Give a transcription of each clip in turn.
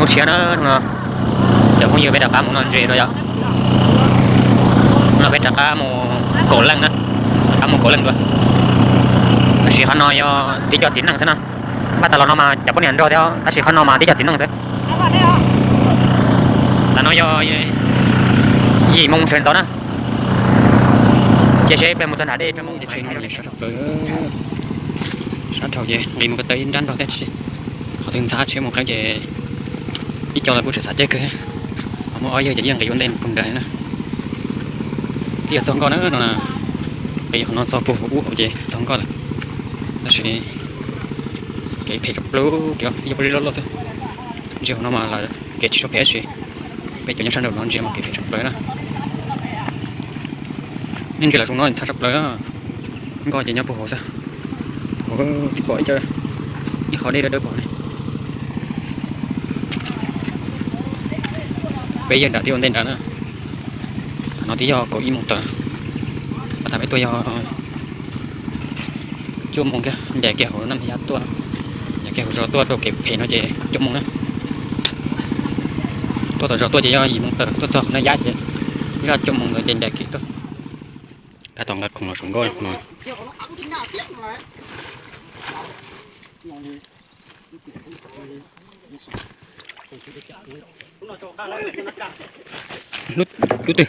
Tshiab na, no cov phooj ywg peb rov qab mus noj ntses dua yom. No peb rov qab mus kaum leej na, rov qab mus kaum leej dua. Tab sis qhov no yog tib co txiv neej xwb na. Npaj tas los no mas cov poj niam nrog thiab, tab sis qhov no mas tib co txiv neej xwb. Tam no yog yim moo sawv ntxov na. Ces seb peb mus txog nram dej rau moo ces sab dhau ces nqis mus ko taw ib nrab nrog thiab. Qhov twg ntxhab tsheb mus qeeb ces ib co los kuj tseem xav caij kawg. Ho muaj ob yawg ces yeej nqis ua ntej mus puag nrad na. Twb yuav txog nkoj na no, nqis qhov no txog puag hauv ub hauv ces txog nkoj lawm. Tab sis kev phem tshaj plaws, kev ib co poj zeb loj loj xwb. Ntsia hauv no mas lawv kev tsis tshua phem tab sis peb cov nyob sab nraum no ntsia mas kev phem tshaj plaws na. Nej ntsia lawv zoo no ntxhab tshaj plaws. Nkoj ces nyob puag hauv xwb, puag hauv tsis pom ib co, ib qho dej dawb dawb pom ne. Peb yawg nram twb ua ntej nrad na. No twb yog kaum ib moos tawm, tas peb tuaj yog cuaj moos kiag, ncaim kiag hauv Naj Yab tuaj, ncaim kiag hauv zos tuaj rau kev phem no ces cuaj moos na. Tuaj tom zos tuaj ces yog yim moos tawm, tuaj txog Naj Yab ces yog cuaj moos ntawd ces ncaim kev tuaj. Tab tom nqa khoom los saum nkoj no. Lub twg?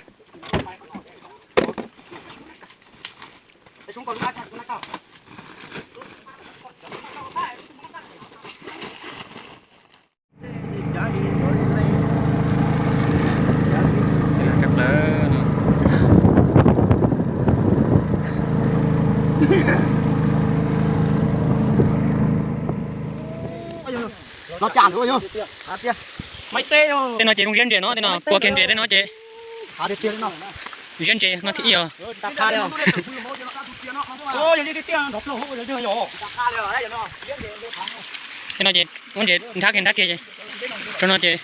Tej no ces zoo ziab ntses no, tej no tua kiag ntses tej no ces ziab ntses no thiab ib yog. Tej no ces muab ntses nrhab kiag nrhab kiag ces rau no ces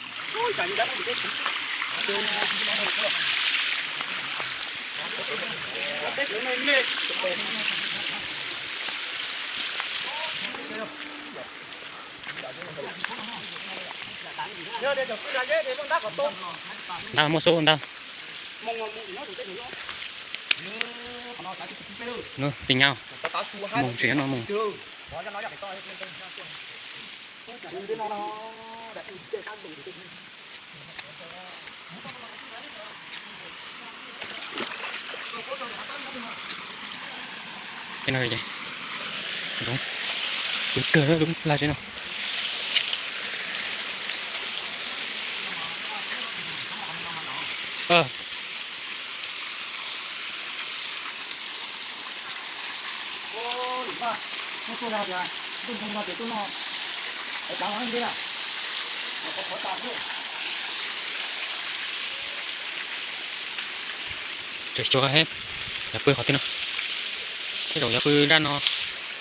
ntag, muaj xub ntag. Nws tsis nyob no mus. Ces no ces, tus kawg lub laj tsev no. Tseem tshuav, yog pw qhov twg no? Tej zaum yog pw zaj no,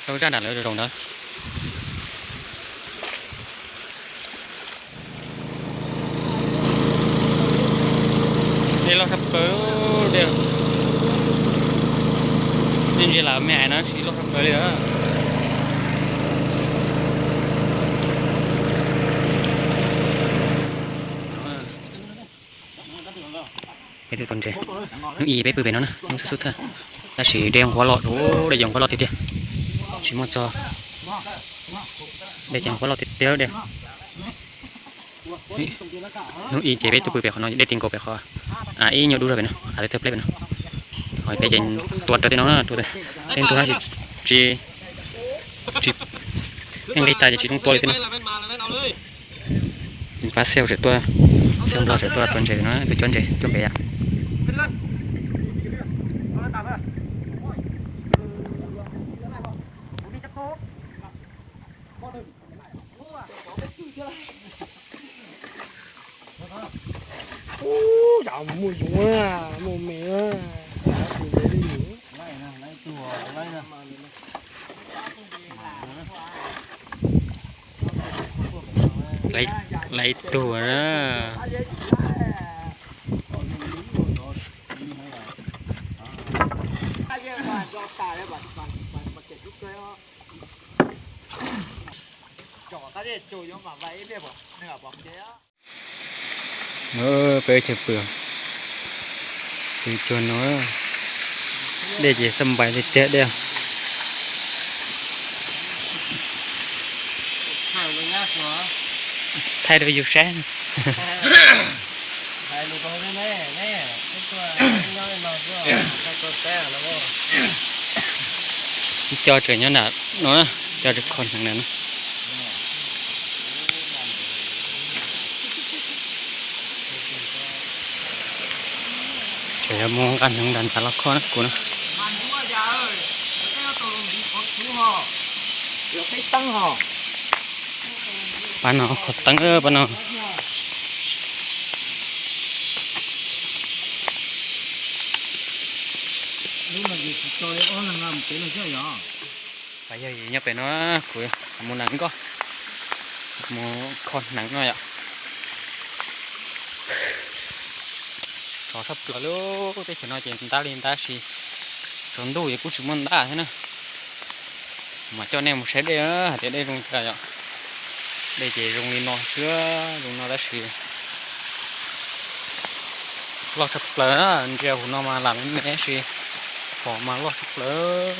rau zaj nram lawv zaum ntawd. Dej loj tshaj plaws, dej, nej ntsia lawv me ais no tsis loj tshaj plaws li. Peb tuaj tua ntses, hnub i peb pw pem no na, hnub xub xub thawj, tab sis dej nquab loj dua, dej nquab loj tiag tiag, tsis muaj txog, dej ces nquab loj tiag tiag dej. Hnub i ces peb tuaj pw pem qhov no, dej ti nkaus pem qhov, ib nyuag dub zog pem no, qhov twg thawj pleb pem no. Ho peb ces tua raws tej no, tua tej ntug no tsis, tsis, nqis tas ces tsis zoo tua li thiab no. Pab Xeej tseem tuaj, Xeej Nplog tseem tuaj tua ntses no, tuaj cuab ntses cuab npem yom. Ub, cas muaj yoov, muaj me, tus ntses li. Lawv ib tug na. Peb chaw pw, pw cuag no, dej ces xab npais tiag tiag dej. Thaij rau yus saib. Ib co tseem nyob nram no, ib co tseem kho hneev na. Tseem yuav mus nqa hneev nram nram los kho na kuv na. Pab no kho teeb pab no. Yog nyob pem no, kuv mus nram nkoj mus kho hneev no yom. Sov tshaj plaws lub teb chaws no ces ntab li ntab si, tsaus ntuj ces kuj tsis muaj ntab thiab na. Mas coj nej mus saib dej, hais tias dej zoo cas yom. Dej ces zoo li no xwb, zoo no tab sis loj tshaj plaws na, ntsia hauv no mas lam me me tab sis hauv mas loj tshaj plaws.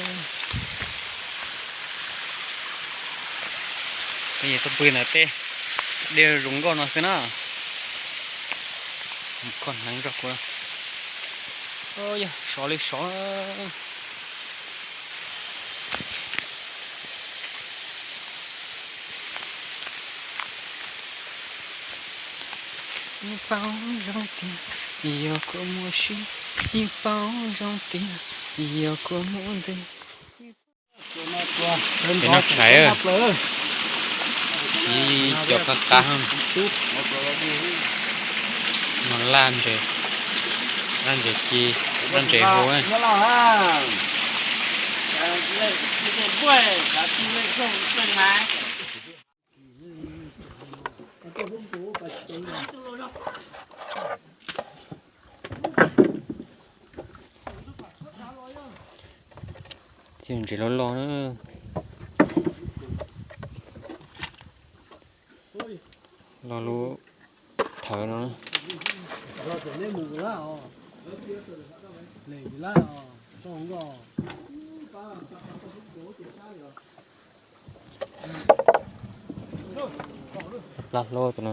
Peb tuaj pw ntawm tej dej zoo nkauj no xwb na. Kho hneev tso kuv. Yog sov li sov. Ib paus zoo tiag, yog kua muag sib, ib paus zoo tiag, yog kua muag ntws. Pem no tshais, ib co qab qab no laj ntses, laj ntses ci, laj ntses hu. Ntses loj loj na. Lo lub thawv no. Plab hlob tus no.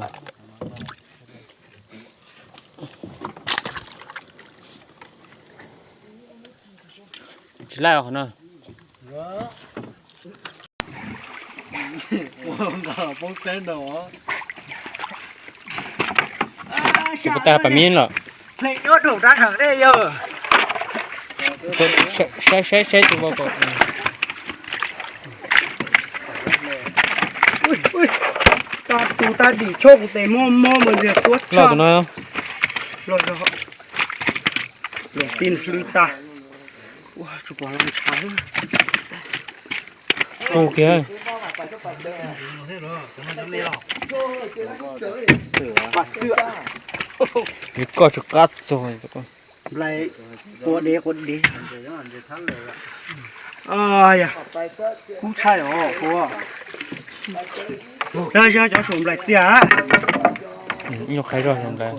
Tsis laij qhov no. Kuv puas tag pas mis lawm. Saib saib saib tus ko. Tag tus tag dim tshuaj kuv tes mob mob mas ntshe xuab tshaj. Tus no. Los yog los ti hlwb tag. Ua tsis pom los ntshav. Tsu kiag. Yus koj tsis qab txog. Nplai qua dev qua dev. Yog kub tshaj os kuv. Yog yog cov saum nplaim txias. Ib nyuag qhaiv zog saum nplaim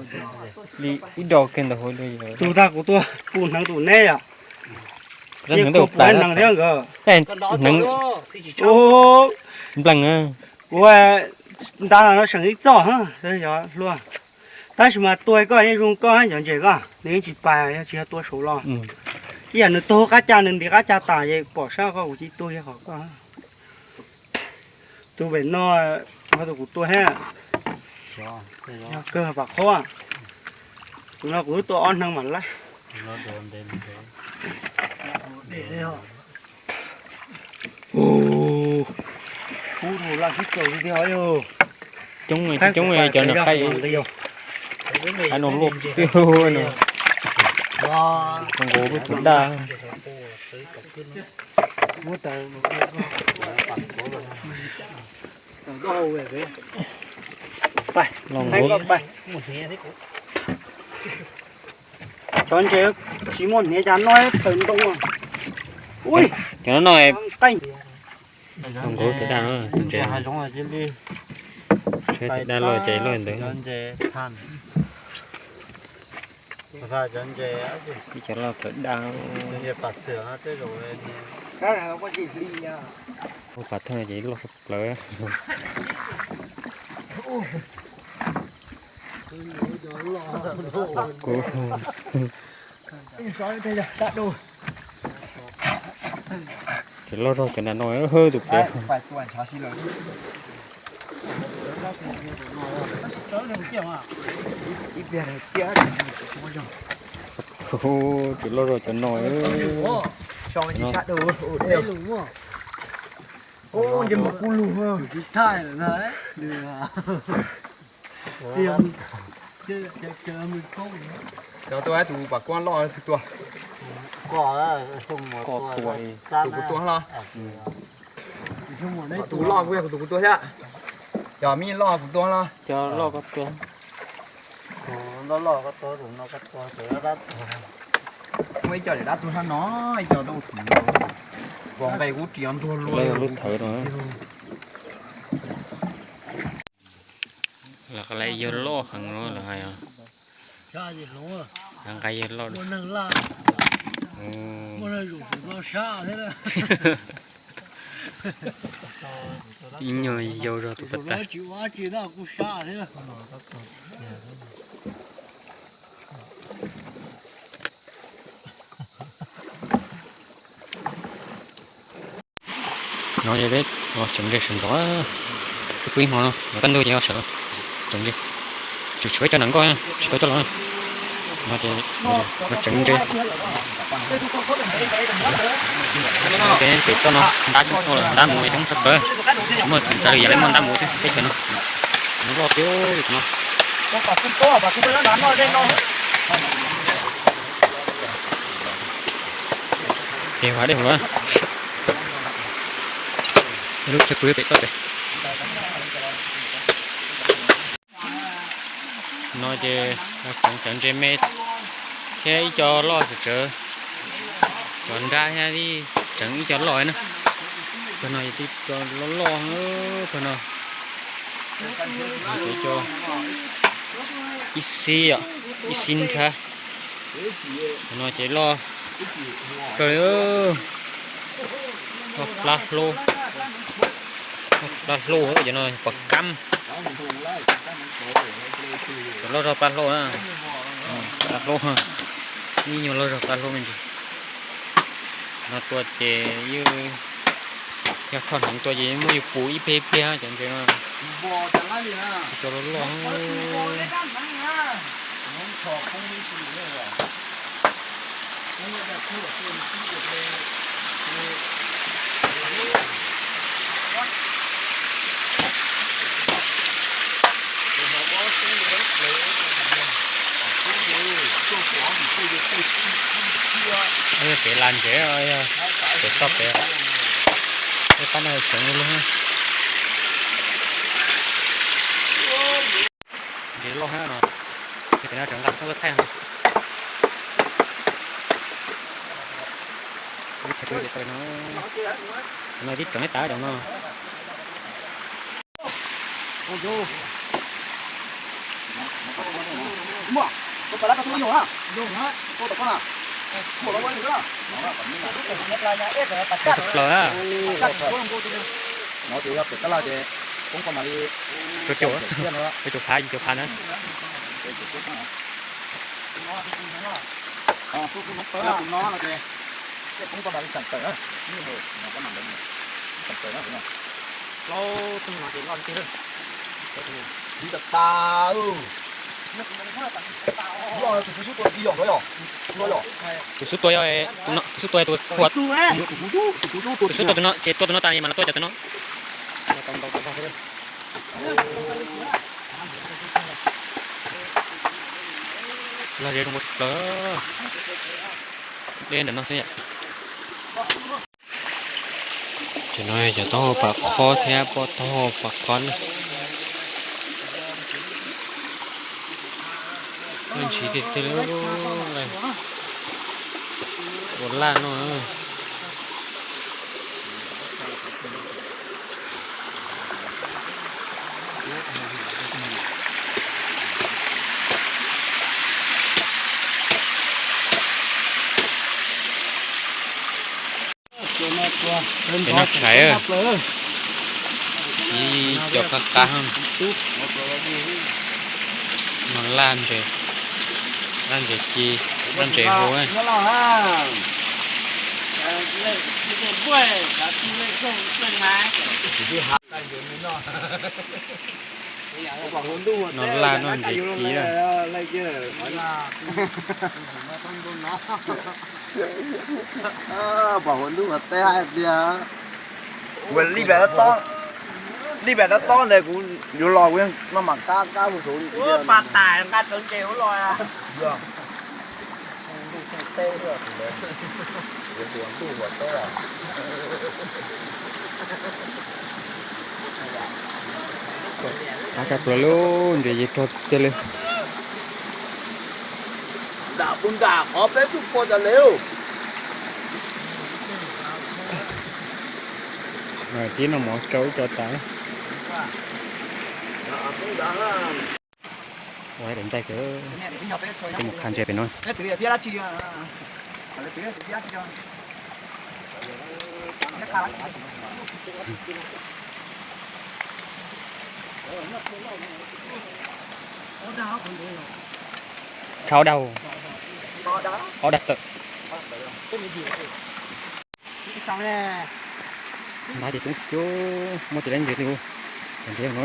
li ib do kiag ntawm hauv li. Tus tag kuv tuaj pum hneev tus neb yom. Hneev tus plam hneev thiab nkawd. Hneev nplees. Kuv nta no seem ib txoj hluas. Tab sis mas tua koj yeej zoo koj cov ntses koj nws yeej tsis pais yog tsis yog tua saum los. Ib yam nws taug qab ca nws nti qab ca tas ces pom sab koj kuv tsis tua yog qhov koj. Tus pem no, tus kuv tua thiab. Yog kawg pam qhob. Tus no kuv twb tua ob hneev mam laib. Coob coob cov nws qaib. Qaib no luaj twb no. Nqus lub tus daj. Los nqus. Cov ntses tsis muaj hniav cas noj tawm ntoo. Ui, cov no no. Qaib. Nkaus tus daj no, tus ntses. Saib tus daj loj ces loj ntawd. Ib cov loj tawv daj. Ua pas thaj ces loj sab plaws. Kuv ces loj zog cov nram no tus pem. Tsis loj zog cov no. Cov tuaj, tus pas kuab loj tus tuaj. Tus kuv tuaj los? Tus loj kuj yog tus kuv tuaj thiab. Cov me loj kuv tuaj los? Cov loj koj tuaj. Muaj ib co daim dab tuag sab no, ib co tau tus, vov nqe kuv tsis ntuag luaj lub thawv no. Lawv yawg loj heev no lawv hais. Lawv nqa yawg loj. Ib nyuag yau zog tus pas tag. No ces peb tseem ntses sawv ntxov, pw ib hmo no, kaj ntug ces sawv tseem ntses. Tseem tshuav ib co nram nkoj tsis tau coj los. No ces tseem ntses. Pem toj no ntab, ntab mus coob tshaj plaws, tsis muaj raws li yam li muaj ntab mus teb chaws no. Loj tiag li no. Ces ua dej hauv lub chaw pw pem toj pem. No ces tseem cov ntses me thiab ib co loj tsawv tsawv, cov nrab thiab tseem ib co loj na. Pag no ces tib co loj loj pag no. Ib xib, ib xib nrab. Qhov no ces loj kawg li, loj plab hlub, loj plab hlub cov no pas kab. Cov loj zog plab hlub na, plab hlub, ib nyuag loj zog plab hlub me ntsis. No tua ces yeej yog txog hneev tua ces muab yus pum ib pliag ib pliag cov ntses no. Cov loj loj. Pem las ntsev, pem toj pem, pab no tseem lub. Ntses loj hab no, ces pem no tseem nqa thoob thaij no. Lub chaw pw ces tau no, no tib tseem ib tav cov no. Tau plaws na. Rau caum, rau caum phav, yim caum phav na. Tus xub tua yog, tus xub tua yog tus, tus xub tua tus no ces tua tus no tas mas tua cov tus no. Log ze zoo npaum li, deb ntawm no xwb yom. Ces no cov taub hau pas khob thiab pob taub hau pas khob na. Ntshis tiag tiag li, ua laj no. Peb noj tshais, ib co qab qab, no laj ntses, laj ntses ci, laj ntses hu. No laj no ntses ci. Pom hua ntuj ua teb hais tias, kuv li pam tab tob, li pam tab tob ntawd kuv yuav los kuv yeej noj mas kab kab hu saud li. Pas tas nqa cov ntses ua los. Ntuj teb, ntuj ua teb. Qab tshaj plaws li, ntses ci rog tiag li. Nram qhov peb tuaj pom tas li. Tib noj mov tsau ib co tas. Ua daim ntxaij kawg, mus kha ntses pem no. Kha ob dag, ob dag tawm. Ntab ces coob coob, muab tsis laib ntses li. Ntses no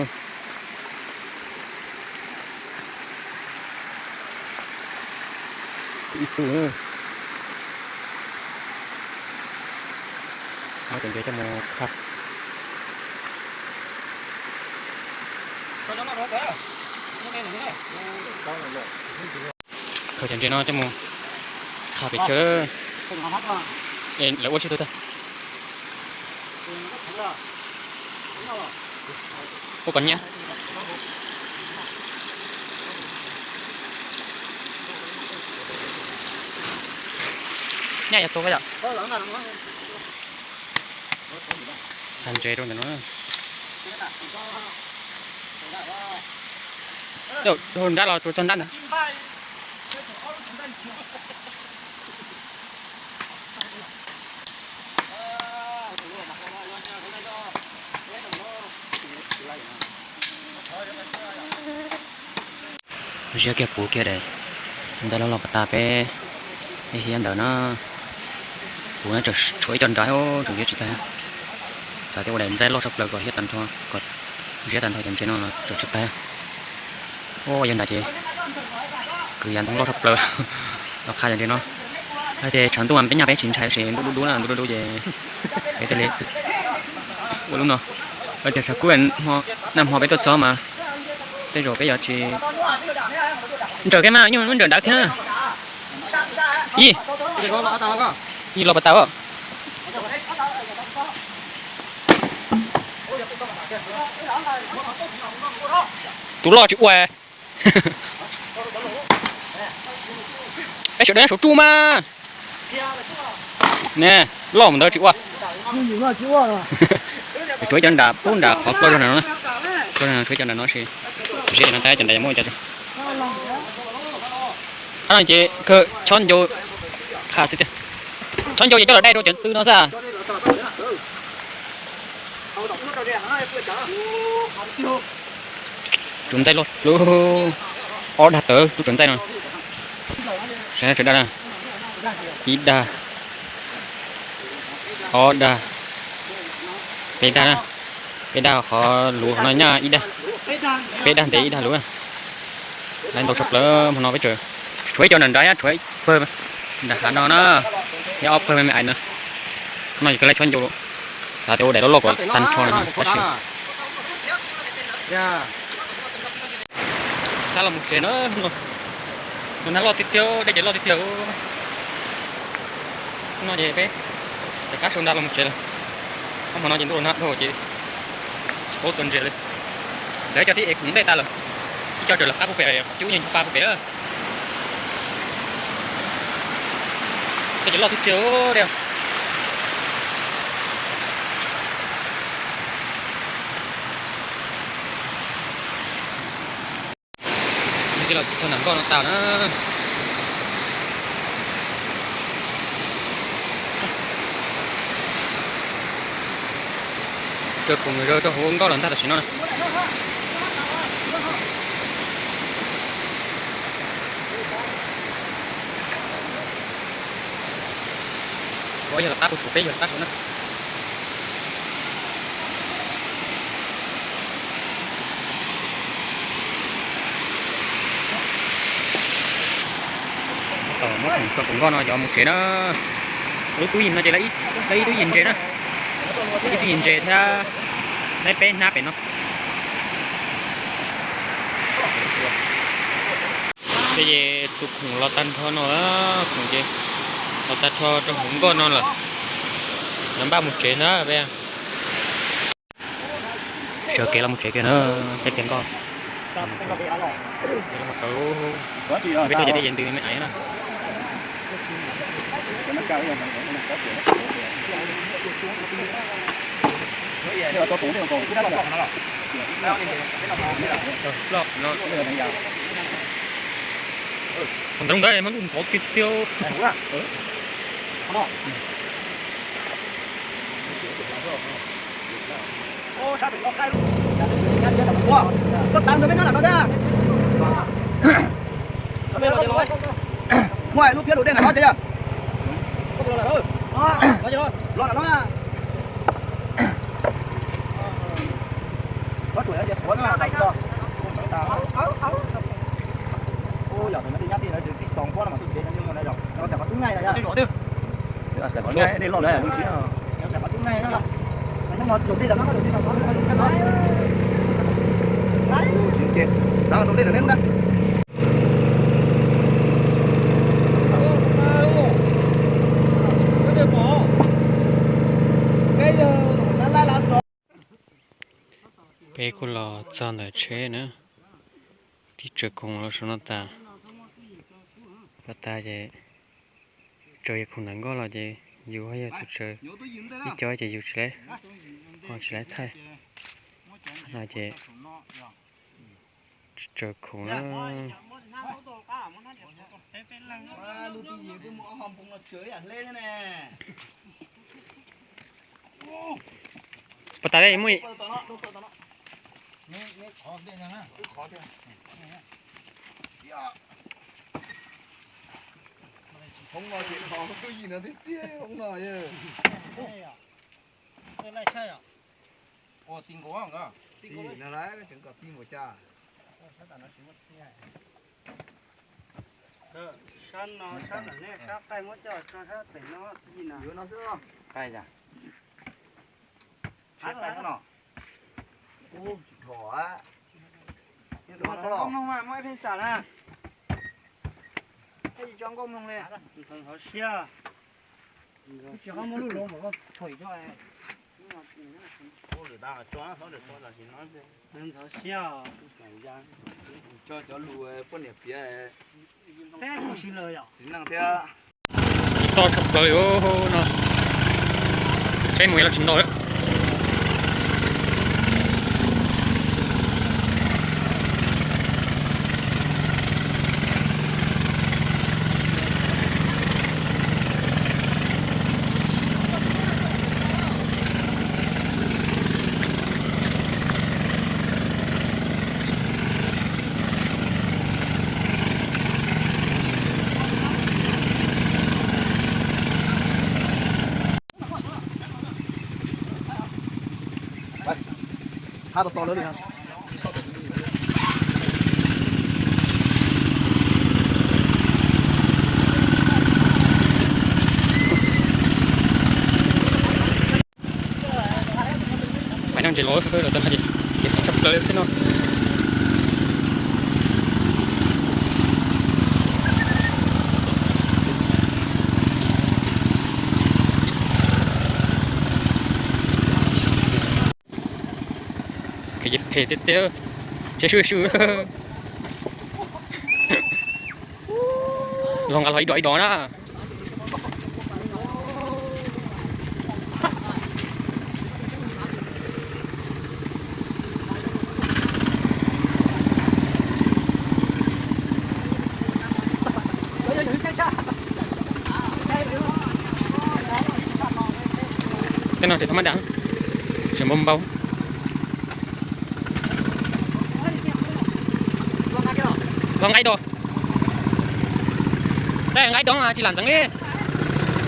ib xu. Muab cov ntses coj mus kha. Khaws cov ntses no coj mus kha pem chaw. Lawv ua tsib tug tag. Ua kom nyiam. Nyaj yog tua yom. Kha ntses rau ntawm no. Dhau nrab los tsuas txog nrab ntawd. Ziab kiag puv kiag daim ntxaij loj loj pas tas peb, ib hiab ntawd na. Puv no tseem tshuav ib co nrad tseem ziab tsis tag. Xav tias ua daim ntxaij loj tshaj plaws kom hiab tag nrho, kom ziab tag nrho cov ntses no tseem tsis tag. Ua yog nrad ces kwv yav ntoo loj tshaj plaws los qha cov ntses no. Hais tias tshav ntuj mas peb nyaj peb tsis ntshai tab sis ntuj dub dub na, ntuj dub dub ces peb thiaj li ua lub no. Hais tias tshav kub nag hmo peb tuaj txog mas tej zaum peb yuav tsis nrawm kiag mas, yeej muab nrawm nrad kiag. Ib, ib los pas tas os. Tus loj tsis ua. Peb sawv daws nyob saum tsuj mas. Ne, loj mus ntawd tsis ua. Tshuav ib co nram pub nram qhov ploj zog nram no, ploj zog nram tshuav ib co nram no sis. Ziab no tab cov nrad muab cov. Qhov no ces kawg chob ncau qha xwb tiag. Chob ncau ces coj los dai rau cov tw no xwb. Tus ntxaij loj lub ob dag tawm tus ntxaij no. Sawv daws, ib dag, ob dag, peb dag na. Peb dag qhov luv qhov no nyaj ib dag, peb dag ntev ib dag luv. Laiv ntau tshaj plaws hmo no peb tseem tshuav ib co nram nrad, tshuav ib pawg nram hav no na, thiab ob pawg me me ais na. No ces kawg laiv chob ncau lawm, xav tias ua daim loj loj kom tag nrho na tab sis Ntab los mus tsev na, hnub no nag loj tiag tiag, dej ces loj tiag tiag. Hnub no ces peb rov qab sau ntab los mus tsev lawm. Ob hmo no ces ntuj los nag dhau ces tsis paub tua ntses li. Lawv cov tib es khoom ntej tas lawm, ib co tseem los qab puag pem, qhov cub yeej pab puag pem. Dej ces loj tiag tiag, dej. Ntsia los txog nram nkoj no tau na. Tsaws khoom rau hauv nkoj los ntag tam sim no na. Yog los qab puag saum peb yog los qab saud na. Muab khoom tso khoom nkoj no cov mus tsev na. Lub tub yim no ces lawv ib tub yim ntses na. Ib tub yim ntses thiab, neb peb hnab pem no. Ces tus khoom los tag nrho no, khoom ces los tag nrho rau hauv nkoj no lawm. Lawv npaj mus tsev na peb. Sawv kev los mus tsev kiag na, peb tiag nkoj. Peb tuaj ces dej yees ntws me ais na. Ntawd mas lub ntawd mas lub ntxhov tiag tiag. Muaj lub phiab lub dej ntawm no thiab yog? Los ntawm no. Ua, yog tus nyab tij ntawd tsis tau pob no mas tus tsev no yog, no xav qhov tub nyaij no yog. Xav qhov tub nyaij no, xav qhov tub nyaij no. Xav qhov tub nyaij no. Peb kuj los txog ntawm tsheb na, twb tsaws khoom los saum no tas, los tas ces tsaws yog khoom ntawm nkoj los ces yus yog tus tsaws, ib co ces yus tsis, ho tsis laib thaij no ces tsaws khoom na. Pas tas muaj. Hoob no ces khov tub yim no tiag tiag, hoob no. Ua ti nkaus, ti no lawm tseem kom ti npaum cas. Sab no, sab ntawm nej sab qaij muab coj tso sab pem no, ti no. Yuav no xwb. Qaij yam. Tshiab qaij no. Ub, tsis dhos. Nkauj mloog mas muaj ib pheej xam na. Thiaj tsis tso nkauj mloog li. Ntxhov siab. Tsis qab muab lub lov mas koj thuam coj. Ntxhov siab. Tso cov lus poj niam piav. Peb kuj siv lawm yom. Tsis neej thiab. Toj tshaj plaws li no. Tsheb mus los tsis ntau lawm. Thab tau tau lawm li. Pais no ntses los los tau no ces ces tshaj plaws li thiab no. Phem ces phem tiag tiag, tsheb swb swb. Los nqa los ib dos ib dos na. Tej no tseem thab mab dam, tseem npau npau. Tau nqaij do, tej nqaij do mas tsis lam ntxeev li.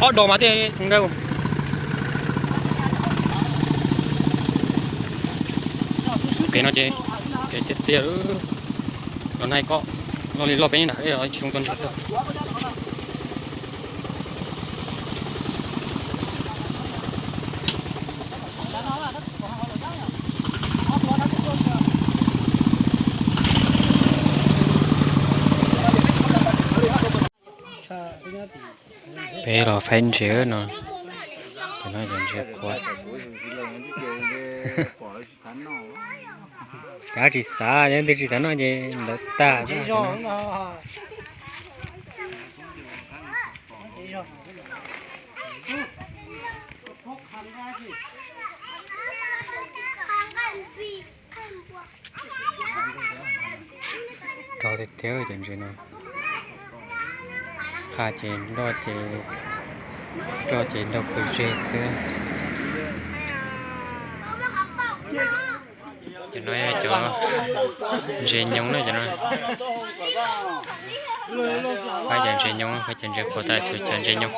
Ob do mas tej xeev daws. Pem no ces, pem tiag tiag, los nai ko, loj li loj peb nram tsis zoo tua ntshav tag. Peb los faib ntses no, cov no cov ntses qhuav. Kav tsis xav, yog twg tsis xav noj ces ntawd tag xwb. Rog tiag tiag cov ntses no, qha ces nroj ces, roj ces nroj pw zeg xwb. Cov no yog cov ntses nyoos na cov no. Faib cov ntses nyoos, faib cov ntses qhuav tas tshuav cov ntses nyoos.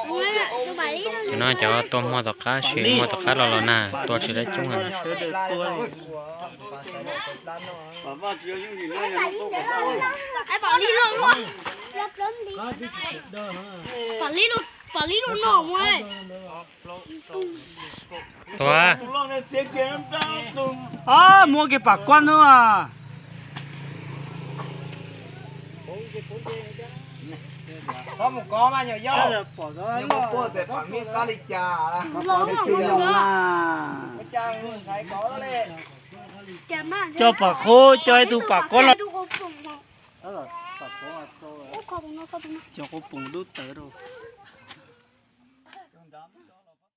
Cov no cov tua hmo tom qab, sim hmo tom qab los los nag, tua tsis tau coob heev. Tua. Muab kiag pam kuab ntub. Coj pam qub, coj ib tug pam kuab los. Cov qub poom dub tawv rau.